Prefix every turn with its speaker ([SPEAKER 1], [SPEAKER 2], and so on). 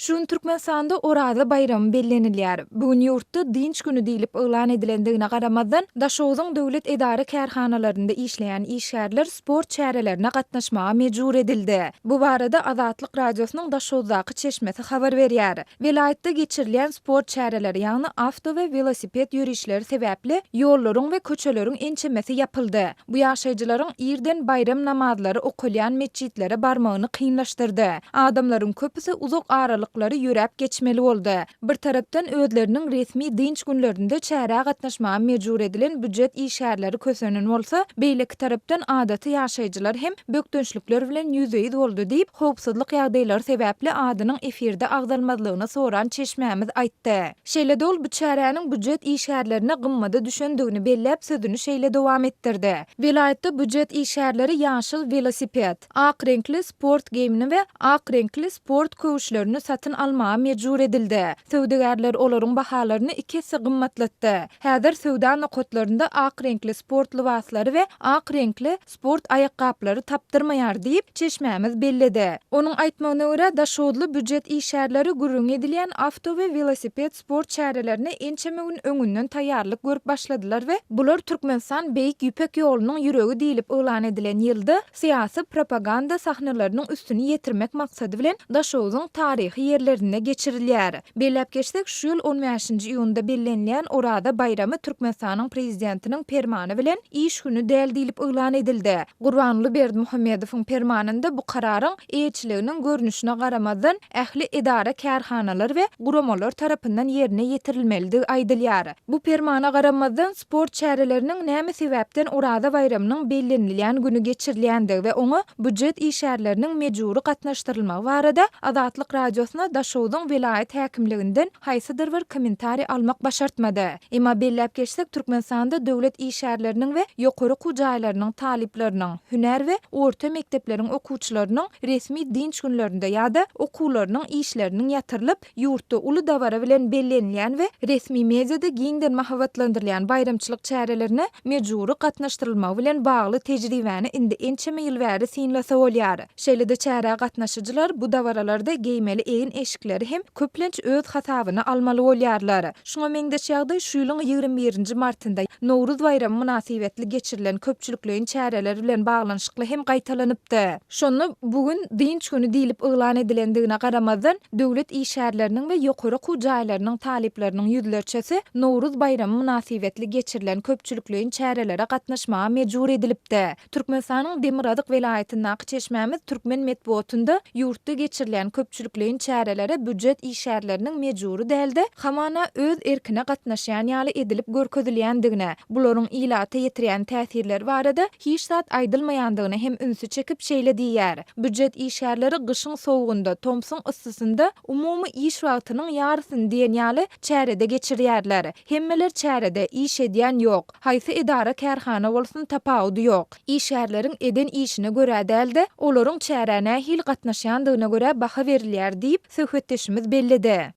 [SPEAKER 1] Şu gün Türkmenistanda Oraza baýramy bellenilýär. Bu gün ýurtda dynç güni diýlip yglan edilendigine garamazdan, Daşogzuň döwlet edara-kärhanalarynda işleýän işgärler sport çärelerine gatnaşmaga mejbur edildi. Bu barada Azatlyk Radiosynyň Daşoguzdaky çeşmesi habar berýär. Welaýatda geçirilýän sport çäreleri, ýagny awto we welosiped ýörişleri sebäpli ýollaryň we köçeleriň ençemesi ýapyldy. Bu ýaşaýjylaryň irden baýram namazlary okalýan metjitlere barmagyny kynlaşdyrdy. Adamlaryň köpüsi uzak aralyklary ýöräp geçmeli boldy. Bir tarapdan özleriniň resmi dynç günlerinde çärä gatnaşmaga mejbur edilen býujet işgärleri kösenen bolsa, beýleki tarapdan adaty ýaşaýjylar hem bökdençlikler bilen ýüzbe-ýüz boldy diýip, howpsuzlyk ýagdaýlary sebäpli adynyň efirde agzalmazlygyny soran çeşmämiz aýtdy. Şeýle-de ol bu çäräniň býujet işgärlerine gymmada düşendigini belläp sözüni şeýle dowam etdirdi, Welaýatda býujet işgärleri ýaşyl welosiped, ak reňkli sport geýimini we ak reňkli sport köwüşlerini satyn almaga mejbur edildi. Söwdagärler olaryň bahalaryny iki esse gymmatlatdy. Häzir söwda nokatlarynda ak reňkli sport lybaslary we ak reňkli sport aýakgaplary tapdyrmaýar diýip, çeşmämiz belledi. Onuň aýtmagyna görä, daşoguzly býujet işgärleri gürrüňi edilýän awto we welosiped sport çärelerine ençeme gün öňünden taýýarlyk görüp başladylar we bular Türkmenistan Beýik Ýüpek ýolunyň ýüregi diýlip yglan edilen ýylda syýasy propaganda sahnalarynyň üstüni ýetirmek maksady bilen Daşoguzyň taryhy ýerlerinde geçirilýär. Belläp geçsek, şu ýyl on bäşinji iýunda bellenilýän Oraza baýramy Türkmenistanyň Prezidentiniň Permany bilen iş güni däl diýlip yglan edildi. Gurbanguly Berdimuhamedowyň Permanynda bu kararyň eýeçiliginiň görnüşine garamazdan, ähli edara-kärhanalar we guramalar tarapyndan ýerine ýetirilmelidigi aýdylýar. Bu Permana garamazdan, sport çäreleriniň näme sebäpden Oraza baýramynyň bellenilýän güni geçirilýändigi we oňa býujet işgärleriniň mejbury gatnaşdyrylmagy barada Azatlyk Radiosyna Daşogzuň welaýat häkimliginden haýsydyr bir kommentariý almak başartmady. Emma belläp geçsek, Türkmenistanda döwlet işgärleriniň we ýokary okuw jaýlarynyň talyplarynyň, hünär we orta mekdepleriň okuwçylarynyň resmi dynç günlerinde ýa-da okuwlarynyň işleriniň ýatyrylyp, Ýurtda uly dabara bilen bellenilýän we resmi mediada giňden mahabatlandyrylýan baýramçylyk çärelerine mejbury gatnaşdyrylmagy bilen bagly tejribäni indi ençeme ýyl bäri synlasa bolýar. Şeýle-de çärä gatnaşyjylar bu dabaralarda geýmeli egin-eşikleri hem köplenç öz hasabyna almaly bolýarlar. Şuňa meňzeş ýagdaý şu ýylyň 21 nji martynda Nowruz baýramy mynasybetli geçirilen köpçülikleýin çäreler bilen baglanyşykly hem gaýtalanypdy. Şonda bu gün dynç güni diýlip yglan edilendigine garamazdan, döwlet işgärleriniň we ýokary okuw jaýlarynyň talyplarynyň ýüzlerçesi Nowruz baýramy mynasybetli geçirilen köpçülikleýin çärelere gatnaşmaga mejbur edilipdi. Türkmenistanyň demirgazyk welaýatyndaky çeşmämiz türkmen metbugatynda ýurtda geçirilýän köpçülikleýin çärelere býujet işgärleriniň mejbury däl-de, hamana öz erkine gatnaşýan ýaly edilip görkezilýändigine, bularyň ilata ýetirýän täsirleri barada hiç zat aýdylmaýandygyna hem ünsi çekip şeýle diýýär, Býujet işgärleri gyşyň sowugynda, tomsuň yssysynda umumy iş wagtynyň ýarysyny diýen ýaly çärede geçirýärler. Hemmeler çärede, iş edýän ýok. Haýsy edara-kärhana bolsun tapawudy ýok. Işgärleriň eden işine görä däl-de, olaryň çärä nähili gatnaşýandygyna görä baha berilýär diýip, söhbetdeşimiz belledi.